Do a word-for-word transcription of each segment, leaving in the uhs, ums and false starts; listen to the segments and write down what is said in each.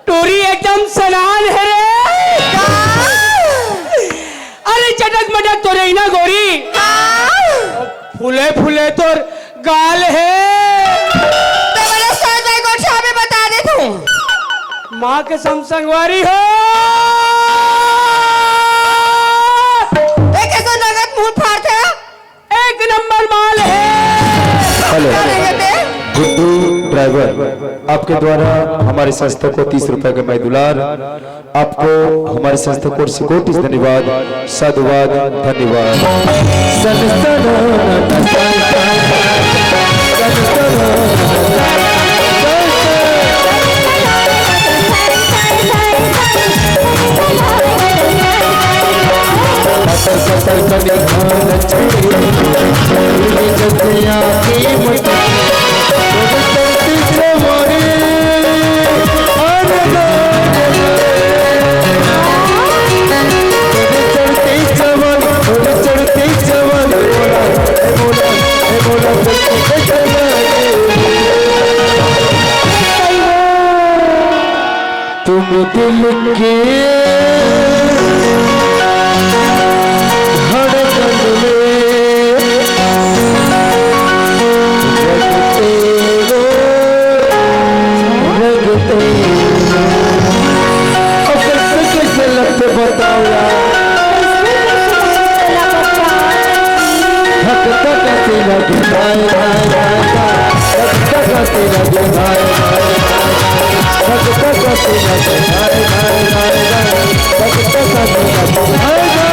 टूरी एकदम सनान हे रे। अरे चटक मटक तो रही ना गोरी। फूले फूले तोर गाल हे। तो बड़े सर दे गोठा में बता दे तू। माँ कसम संगवारी हो। ए, कैसा नगद मुंह फाड़ते हो? एक नंबर माल हे। हेलो। क्या रे बेटे? गुड्डू ड्राइवर, आपके द्वारा हमारी संस्था को तीस रुपए के मैं दुलार, आपको हमारी संस्था को कोटि से कोटि धन्यवाद, साधुवाद, धन्यवाद। तुम दिल के धड़कन में रखते हो, रखते हो। अब कैसे, कैसे लगते बताओ यार। धक धक से लगे हाय, हाय, हाय, हाय। धक धक से लगे हाय, हाय, हाय, हाय। धक धक से लगे हाय, हाय, हाय, हाय। धक धक से लगे हाय, हाय।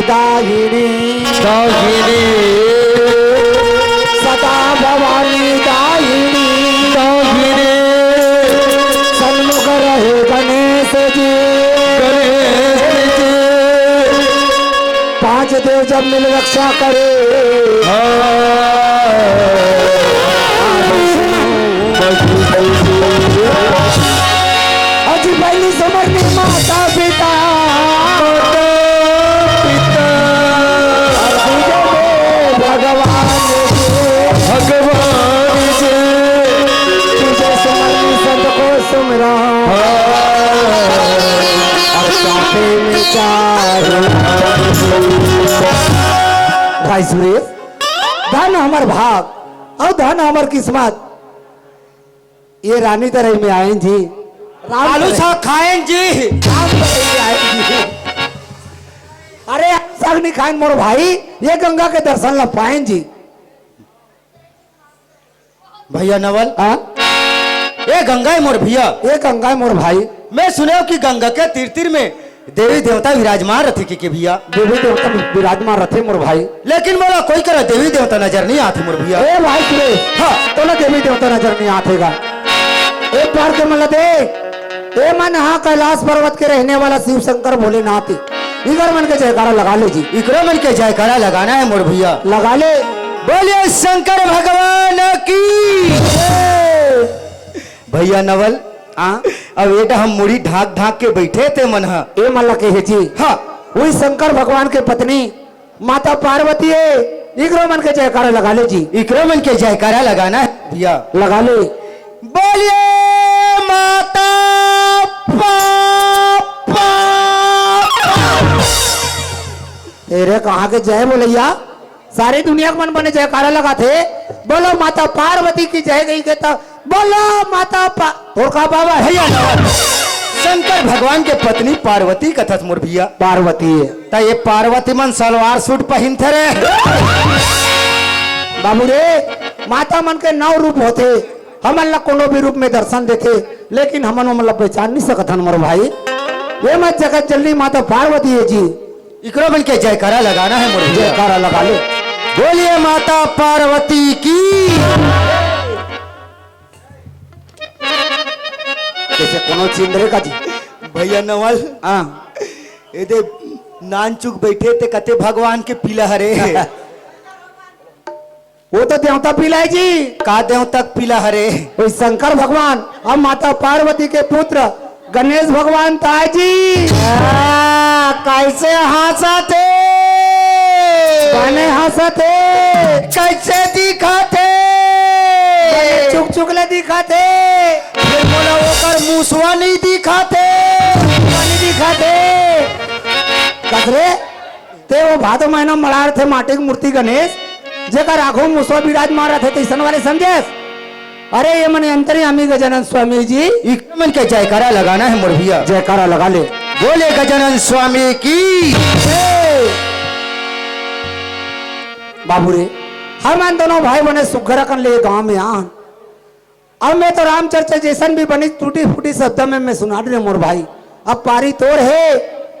दाहिनी। दाहिनी। सदा भवानी दाहिनी। दाहिनी। सन्मुख रहे गणेश जी। गणेश जी। पांच देव जब मिल रक्षा करे। हाँ। अजी पहली समरनी माता पिता। माता पिता। और दूजे में भगवान जी। भगवान जी। दूजे समरनी संत को सुमरा। हाँ। और चाहते में चारों। भाई सुरेश, धन हमर भाग और धन हमर किस्मत। ये रानी तरई में आयन जी, राम आलू तरई। साग खायन जी। राम तरई में आयन जी। अरे, आलू साग नहीं खायन मोर भाई, ये गंगा के दर्शन ला पायन जी। भैया नवल। हाँ? ये गंगा है मोर भैया। ये गंगा है मोर भाई। मैं सुने हूँ कि गंगा के तीर तीर में देवी देवता विराजमान रथे के, के भैया। देवी देवता विराजमान रथे मोर भाई। लेकिन मोला कोई करा देवी देवता नजर नहीं आथे मोर भैया। ए भाई सुरेश, हाँ। तोला देवी देवता नजर नहीं आथे गा। एक बार के मन ला देख, ए मन हा कैलाश पर्वत के रहने वाला शिव शंकर भोलेनाथ, इकर मन के जयकारा लगा ले जी। इकरो मन के जयकारा लगाना है मोर भैया। लगा ले। बोलिए शंकर भगवान की। ए। भैया नवल, हाँ? अब ये तो हम मुड़ी ढाक ढाक के बैठे थे मन हा। ए मन ला कहे जी। हाँ। वही शंकर भगवान के पत्नी माता पार्वती है, इकरो मन के जयकारा लगा ले जी। इकरो मन के जयकारा लगाना है भैया। लगा ले। बोलिए माता पा, पा, पा। तेरे कहाँ के जय बोलैया? सारी दुनिया के मन बने जयकारा लगाथे। बोलो माता पार्वती की जय गई के त बोलो माता पा-, तोर का बाबा है? भैया नवल, शंकर भगवान के पत्नी पार्वती कथस मोर भैया। पार्वती है। त ये पार्वती मन सलवार सूट पहिनथे रे। बाबू रे, माता मन के नौ रूप होथे, हमन ला कोनो भी रूप में दर्शन देथे, लेकिन हमन ओमन ला पहचान नहीं सकत हन मोर भाई। ये मत जगत जननी माता पार्वती है जी। इकरो मन के जयकारा लगाना है मोर भैया। जयकारा लगा ले। बोलिए माता पार्वती की। जैसे कोनो चिंद्रे का जी। भैया नवल। हाँ। ए दे नान चुक बैठे ते कते भगवान के पीला हरे। वो तो देवता पीला है जी। का देवता पीला हरे? वही शंकर भगवान और माता पार्वती के पुत्र गणेश भगवान ताय जी। आ, कैसे हंसत हे? बने हंसत हे। कैसे दिखत हे? बने चुक चुक ले दिखत हे। फिर मोला ओकर मुसवा नहीं दिखत हे। बने दिखत हे। कस रे? ते वो भादो महीना मड़ार थे माटी के मूर्ति गणेश, जेकर आघू मुसवा विराजमान रथे, तैसन वाले समझेस? अरे, ये मन अंतर्यामी गजानन स्वामी जी। इकरे मन के जयकारा लगाना है मोर भैया। जयकारा लगा ले। बोले गजानन स्वामी की। जय। बाबू रे, हमन दोनों भाई बने सुग्घर अकन ले गांव में आन। अब मैं तो रामचर्चा जैसन भी बनी टूटी फूटी शब्द में मैं सुना दे मोर भाई। अब पारी तोर हे,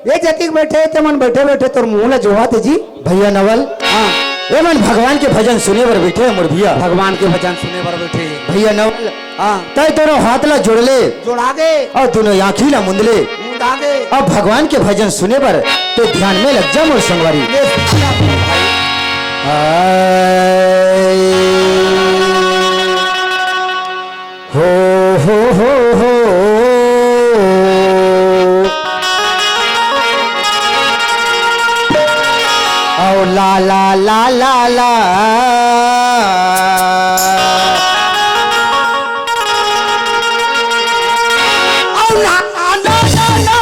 ये जतिक बैठे हे, ते मन बैठे बैठे तोर मुंह ला जोहा थे जी। भैया नवल, हाँ। ये मन भगवान के भजन सुने बर बैठे हे मोर भैया। भगवान के भजन सुने बर बैठे हे। भैया नवल, हाँ। तय दोनों हाथ ला जोड़ ले। जोड़ा गे। और दोनों आँखी ला मुंद ले। मुंदा गे। अब भगवान के भजन सुने बर तो ध्यान में लग जा मोर संगवारी। ले सुन लिया अपने भाई। हाय। हो, हो, हो, हो। औ ला, ला, ला, ला, ला। औ ला, ला, ला, ला, ला।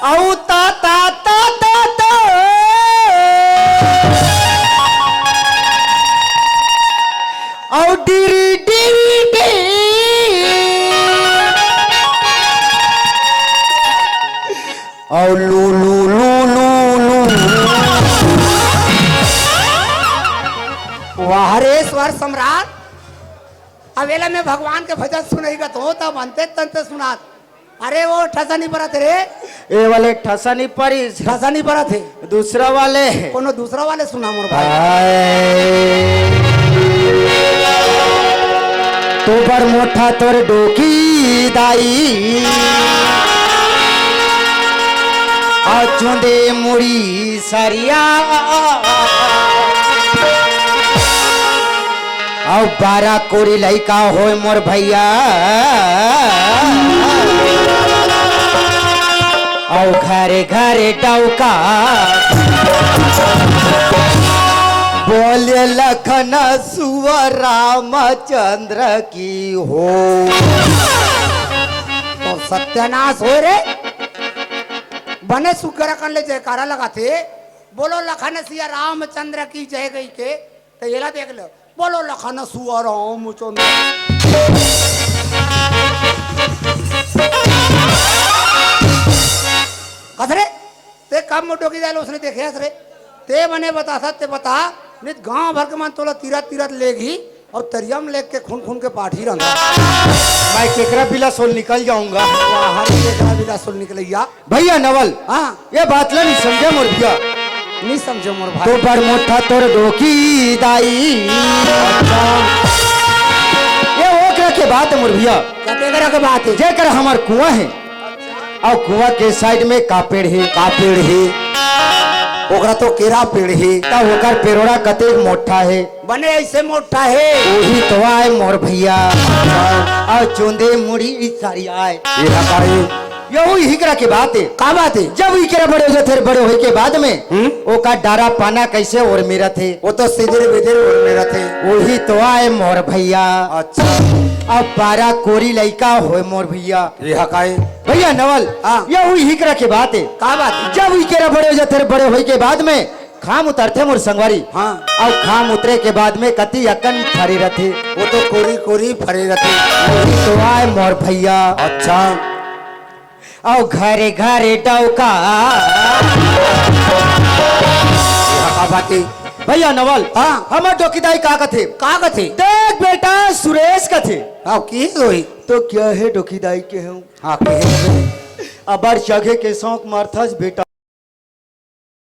औ ता, ता, ता, ता, ता। औ डिरी, डिरी, डी। औ लू, लू, लू, लू, लू। वाह रे स्वर सम्राट, अबेला में भगवान के भजन सुनई का तो होता बनते तनते सुनात। अरे वो ठसा नहीं परत रे। ए वाले ठसा नहीं परिस। ठसा नहीं परत हे। दूसरा वाले। कोनो दूसरा वाले सुना मोर भाई। हाय। तो बड़ मोठा तोर डोकी दाई। आ चुंदे मुड़ी सरिया। अउ बारह कोरी लइका होय मोर भइया। अउ घरे घरे डौका। बोले लखन सुअर रामचंद्र की हो। तो सत्यानाश होय रे। बने सुग्घर अकन ले जयकारा लगाथे। बोलो लखन सिया रामचंद्र की जय गई के। त एला देख लो, बोलो लखन सुआ रामचंद्र। कस रे, ते कब मोटो की जाए उसने देखे हस रे? ते मने बता सकते बता, नित गांव भर के मन तोला तीरथ तीरथ लेगी और तरिया में लेके खून खून के पाठी रहंगा। मैं केकरा बिला सोल निकल जाऊंगा। बाहर केकरा बिला सोल निकलैया। भइया नवल, हाँ। ये बात ला नहीं समझे मोर भइया। नहीं समझे मोर भाई। तो बड़ मोठा तोर डोकी दाई। अच्छा। ये ओकरा के बात हे मोर भइया। कतेकरा के बात हे? जेकर हमर कुआं हे। अउ कुआं के side में का पेड़ हे? का पेड़ हे? ओकरा तो केरा पेड़ हे। त ओकर पेरोड़ा कतेक मोठा हे? बने ऐसे मोठा हे। ओही तो आय मोर भइया। अउ चुंदे मुड़ी सारी आय। ये हकाई। यहू इही करा के बात हे। का बात हे? जब ई केरा बड़े हो जाथे, बड़े होय के बाद में हम्म? ओकर डारा पाना कैसे ओर में रथे? वो तो सिदिर बिदिर ओर में रथे। ओही तो आय मोर भइया। अच्छा। अब बारह कोरी लइका होय मोर भइया। ये हकाई। भइया नवल, हाँ। यहू इही करा के बात हे। का बात हे? जब ई केरा बड़े हो जाथे, बड़े होय के बाद में खाम उतरथे मोर संगवारी। हाँ। अउ खाम उतरे के बाद में कति अकन फरे रथे। वो तो कोरी कोरी फरे रथे। ओही तो आय मोर भइया। अच्छा। अउ घरे घरे डौका। का बात हे? भइया नवल, हाँ। हमर डोकी दाई का कथे? का कथे? देख बेटा सुरेश कथे। हाँ, की होही? तो क्या हे डोकी दाई के हूँ? हाँ, की हे? अबर जगे के शौक मरथस बेटा।